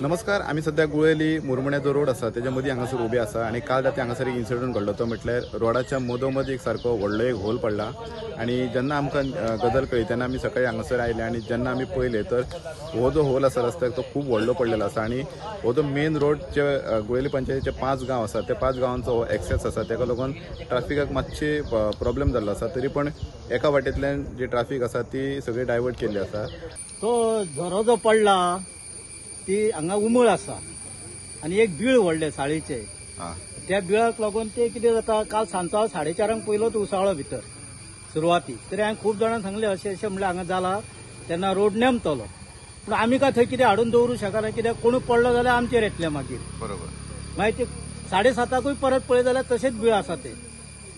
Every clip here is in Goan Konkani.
नमस्कार, आमी सद्या गुळेली मुरमण्याचो रोड आसा तेच्या मदीं हांगासर उबे आसा आनी काल राती हांगासर एक इन्सिडंट घडलो. तो म्हटल्यार रोडाच्या मदोमद एक सारको व्हडलो एक होल पडला आनी जेन्ना आमकां गजाल कळ्ळी तेन्ना आमी सकाळी हांगासर आयले आनी जेन्ना आमी पळयले तर हो जो होल आसा रस्त्याक तो खूब व्हडलो पडलेलो आसा आनी हो जो मेन रोड जे गुळेली पंचायतीचे 5 गांव आसा त्या 5 गांवांचो हो एक्सेस आसा, तेका लागून ट्राफिकाक मातशी प्रॉब्लेम जाल्लो आसा. तरी पण एका वाटेंतल्यान जी ट्राफीक आसा ती सगळी डायवर्ट केल्ली आसा. तो झरो जो पडला ती हांगा उमळ आसा आनी एक बीळ व्हडले साळीचे, त्या बिळाक लागून ते कितें जाता, काल सांजचो 4:30 पयलोच उसळो भितर सुरवाती. तरी हांवें खूब जाणांक सांगलें अशें अशें म्हणल्यार हांगा जाला तेन्ना रोड नेमतलो, पूण आमी काय थंय कितें हाडून दवरूं शकना, कित्याक कोणूय पडलो जाल्यार आमचेर येतलें मागीर. बरोबर. मागीर ते 7:30 परत पळयत जाल्यार तशेंच बीळ आसा ते.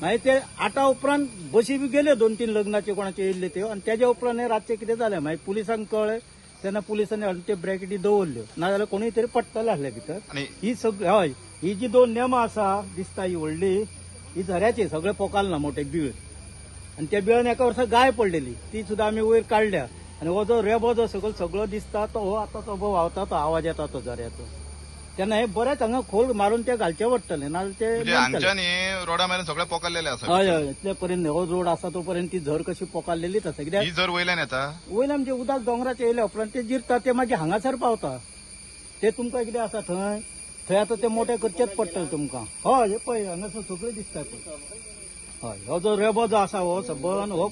मागीर ते 8 उपरांत बशी बी गेल्यो 2-3 लग्नाच्यो कोणाच्यो येयल्ल्यो त्यो, आनी तेज्या उपरांत रातचें कितें जालें मागीर पुलिसांक कळ्ळें तेन्ना पुलिसांनी हाडून ते ब्रॅकेटी दवरल्यो, नाजाल्यार कोणूय तरी पडटलें आसलें भितर. ही सगळी हय ही जी 2 नेमां आसा दिसता ही व्हडली, ही झऱ्याची सगळें पोकाल ना मोठे बीळ, आनी त्या बिळान एका वर्सा गाय पडलेली ती सुद्दां आमी वयर काडल्या. आनी हो जो रेबो जो सगळो सगळो दिसता तो हो आतां तो व्हांवता तो आवाज येता तो झऱ्याचो, तेन्ना हे बरेंच हांगा खोल मारून ते घालचें पडटलें, नाजाल्यार ते रोडा मेरेन सगळें पोकाल्लेलें आसा. हय हय, इतले पर्यंत हो रोड आसा तो पर्यंत ती झर कशी पोकाल्लेलीच आसा. कित्याक ही झर वयल्यान येता, वयल्यान म्हणजे उदक दोंगराचेर येयल्या उपरांत ते जिरता, ते मागीर हांगासर पावता. ते तुमकां कितें आसा थंय थंय आतां ते मोटे करचेच पडटलें तुमकां. हय हे पळय हांगासर सगळें दिसता पळय. हय हो जो रेबो जो आसा हो सबन हो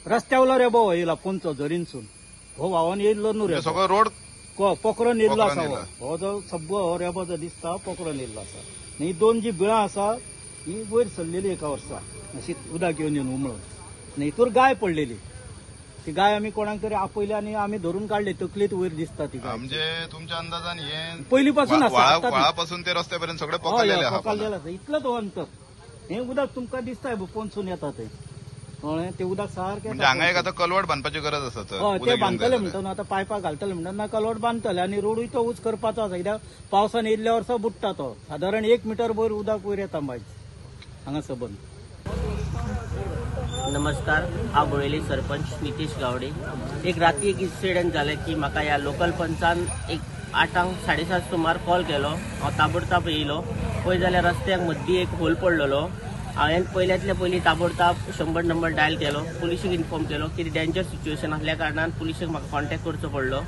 रस्त्या वयलो रेबो हो येयला पोंदचो झरीनसून, हो व्हांवन येयल्लो न्हू रेबो, सगळो रोड पोकरोन येयल्लो आसा. हो जो सगळो हो रेबो जो दिसता पोकरोन येयल्लो आसा. ही 2 जी बिळां आसा ही वयर सरलेली एका वर्सा अशी उदक येवन येवन उमळून, आनी हितूर गाय पडलेली, ती गाय आमी कोणाक तरी आपयली आनी आमी धरून काडली, तकलीत वयर दिसता ती गाय. म्हणजे तुमच्या अंदाजान हे पयलीं पासून आसा, व्हाळा पासून ते रस्त्या पर्यंत सगळें पोकाल्लेलें आसा. पोकाल्लेलें आसा इतलो तो अंतर. हें उदक तुमकां दिसता पोनसून येता तें, कळ्ळें, तें उदक सारकें. हांगा एक आतां कलवट बांदपाची गरज आसा. हय ते बांदतले म्हणटा न्हू, आतां पायपां घालतले म्हणटा ना, कलवट बांदतले आनी रोडूय तो ऊंच करपाचो आसा, कित्याक पावसान येयल्ल्या वर्सा बुडटा तो, सादारण 1 मिटर वयर उदक वयर येता मागीर हांगा सबंद. नमस्कार, हांव गुळेली सरपंच नितीश गावडे. एक राती एक इन्सिडंट जालें की म्हाका ह्या लोकल पंचान एक 8 7:30 सुमार कॉल केलो. हांव ताबडताब येयलो, पळय जाल्यार रस्त्याक मद्दी एक होल पडलेलो. हांवें पयल्यांतले पयलीं ताबडताब 100 नंबर डायल केलो, पुलिशीक इन्फॉर्म केलो की डेंजर सिच्युएशन आसल्या कारणान पुलिशीक म्हाका कॉन्टेक्ट करचो पडलो.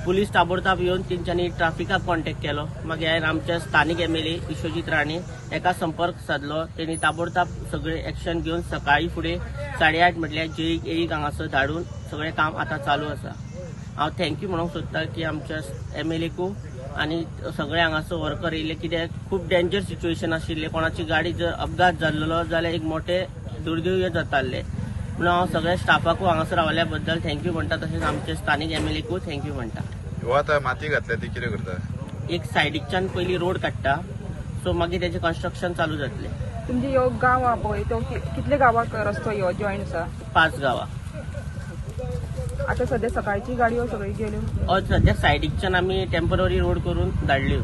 पुलीस ताबडताब येवन तेंच्यांनी ट्राफिकाक कॉन्टेक्ट केलो. मागीर हांवें आमच्या स्थानीक MLA Vishwajit Rane हेका संपर्क सादलो, तेणी ताबडताब सगळे एक्शन घेवन सकाळी फुडें 8:30 म्हटल्यार जेईक एईक हांगासर धाडून सगळें काम आतां चालू आसा. हांव thank you म्हणूंक सोदता की आमच्या MLA आनी सगळे हांगासर वर्कर येयले, कित्याक खूब डेंजर सिच्युएशन आशिल्लें, कोणाची गाडी जर अपघात जाल्लो जाल्यार एक मोठे दुर्दैव जाताले. म्हणून हांव सगळ्या स्टाफाकूय हांगासर रावल्या बद्दल thank you म्हणटा, तशेंच आमचे स्थानीक MLA thank you म्हणटा. हो आतां माती घातल्या ती कितें करता? एक सायडीकच्यान पयलीं रोड काडटा, सो मागीर तेजें कन्स्ट्रक्शन चालू जातलें. तुमचे ह्यो गांव आहा पळय तो कितले गांवाक रस्तो ह्यो जॉयंट आसा? 5 गांवां. आता सध्या सकाळची गाडयो सगळी गेल्यो? हय, सध्या सायडीकच्यान आमी टेम्पररी रोड करून धाडल्यो.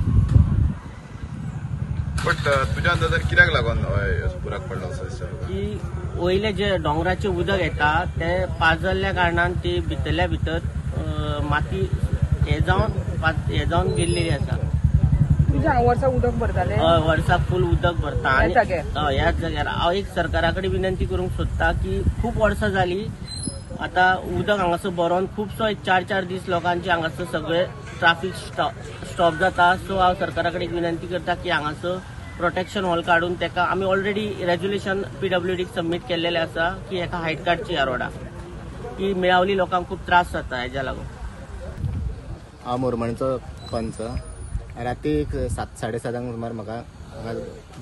बट तुज्या अंदाजान कित्याक लागून बुराक पडलो असो दिसता तुका? की वयले जे दोंगराचें उदक येता ते पाजल्ल्या कारणान ती भितरल्या भितर माती हे जावन गेल्लेली आसा. तुमच्या वर्सा उदक भरताले? हय, वर्साक फूल उदक भरता. आनी हय ह्याच जाग्यार हांव एक सरकारा कडेन विनंती करूंक सोदता की खूब वर्सां जाली आतां उदक हांगासर भरोन खुबसो एक 4-4 दीस लोकांचे हांगासर सगळे ट्राफीक स्टॉप जाता. सो हांव सरकारा कडेन एक विनंती करता की हांगासर प्रोटेक्शन हॉल काडून तेका आमी ऑलरेडी रेजोल्युशन PWDक सबमीट केल्लेलें आसा की हेका हायट काडची ह्या रोडाक, की मेळावली लोकांक खूब त्रास जाता हेज्या लागून. हांव मुरमणचो पंच. राती एक 7-7:30 सुमार म्हाका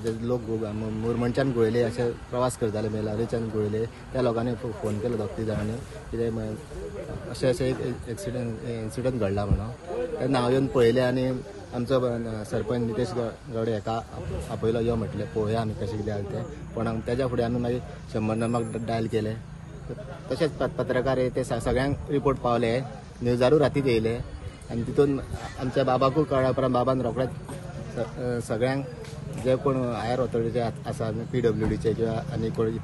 जे लोक मुरमणच्यान गुळेले अशे प्रवास करताले, मेलावलीच्यान गुळेले, त्या लोकांनी फोन केलो 2-3 जाणांनी कितें अशें अशें एक इन्सिडंट घडला म्हणून. तेन्ना हांव येवन पळयलें आनी आमचो सरपंच नितेश गावडे हेका आपयलो, यो म्हटलें पळोवया आमी कशें कितें जालें तें. पण तेज्या फुडें आमी मागीर 100 नंबराक डायल केलें, तशेंच पत्रकार ते सगळ्यांक रिपोर्ट पावले, न्यूजारूय रातीच येयले आनी तितून आमच्या बाबाकूय कळ्ळ्या उपरांत बाबान रोखडेच सगळ्यांक जे कोण हायर ऑथॉरिटी आसा PWDचे किंवा आनी कोण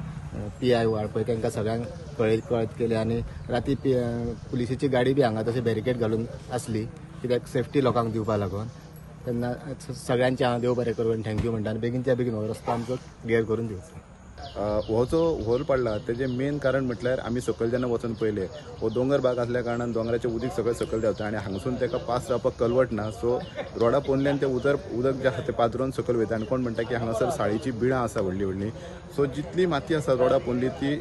PI पळय तांकां सगळ्यांक कळत केले आनी राती पुलिसेची गाडी बी हांगा तशें बॅरिकेड घालून आसली. कित्याक सेफ्टी लोकांक दिवपा लागून. तेन्ना सगळ्यांचे हांव देव बरें करूं आनी thank you म्हणटा आनी बेगीनच्या बेगीन हो रस्तो आमचो क्लियर करून दिवचो. हो जो होल पडला तेजें मेन कारण म्हटल्यार आमी सकयल जेन्ना वचून पळयलें हो दोंगर भाग आसल्या कारणान दोंगराचें उदीक सगळें सकयल देंवता आनी हांगसून ताका पास जावपाक कलवट ना. सो रोडा पोंदल्यान तें उदक जें आसा तें पाजरून सकयल वयता आनी कोण म्हणटा की हांगासर साळीचीं बिळां आसा व्हडलीं व्हडलीं. सो जितली माती आसा रोडा पोंदली ती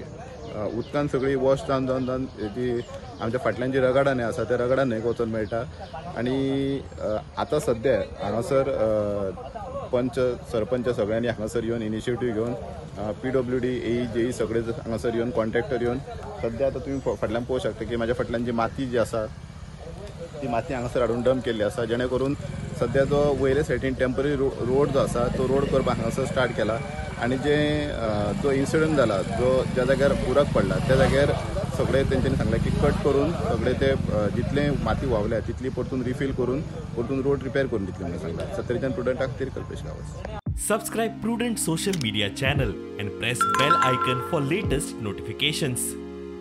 उदकान सगळी वॉश जावन जावन जावन जी आमच्या फाटल्यान जी रगाडा न्हंय आसा त्या रगाडा न्हंयक वचून मेळटा. आनी आतां सद्या हांगासर पंच सरपंच सगळ्यांनी हांगासर येवन इनिशिएटीव घेवन PWD AE JE सगळे हांगासर येवन कॉन्ट्रॅक्टर येवन सद्या आतां तुमी फाटल्यान पळोवंक शकता की म्हाज्या फाटल्यान जी माती जी आसा ती माती हांगासर हाडून डंप केल्ली आसा, जेणे करून सद्या जो वयले सायडीन टेंपररी रोड जो आसा तो रोड करपाक हांगासर स्टार्ट केला. आनी जे जो इन्सिडंट जाला जो ज्या जाग्यार उदक पडला त्या जाग्यार सगळे तेंच्यांनी सांगलें की कट करून सगळे ते जितले माती व्हांवल्या तितली परतून रिफील करून परतून रोड रिपेर करून दितले म्हणून सांगला. सत्तरीच्यान प्रुडंटा खातीर Kalpesh Gawas. Subscribe Prudent Social Media channel and press bell icon for latest notifications.